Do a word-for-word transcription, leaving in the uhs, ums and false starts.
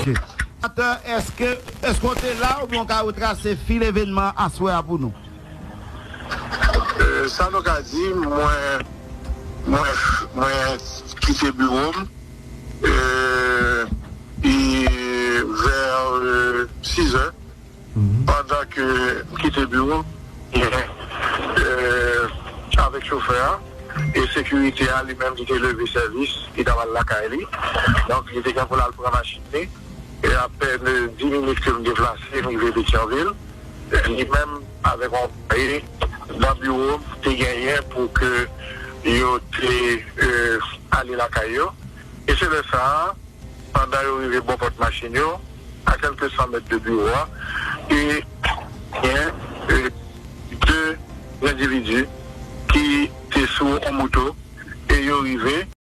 Senatè, èske, èske w te la oubyen w ka retrase fil evènman aswè a pou nou? Sa nou ka di, mwen, mwen, mwen kite biwo m vè sizè. Pandan ke m kite biwo, avèk chofè a e sekirite a, li menm li te leve sèvis, li t ap al lakay li. Donk, li te gen pou l al pran machin li. E apèn dis minit ke m deplase, m rive Petyonvil. Li menm avèk yon anplwaye nan biwo m te genyen pou ke yo te ale lakay yo. E se lè sa a, pandan yo rive bò pòt machin yo, a kèlke san mèt de biwo a, e gen de endividi ki te sou yon moto e yo rive.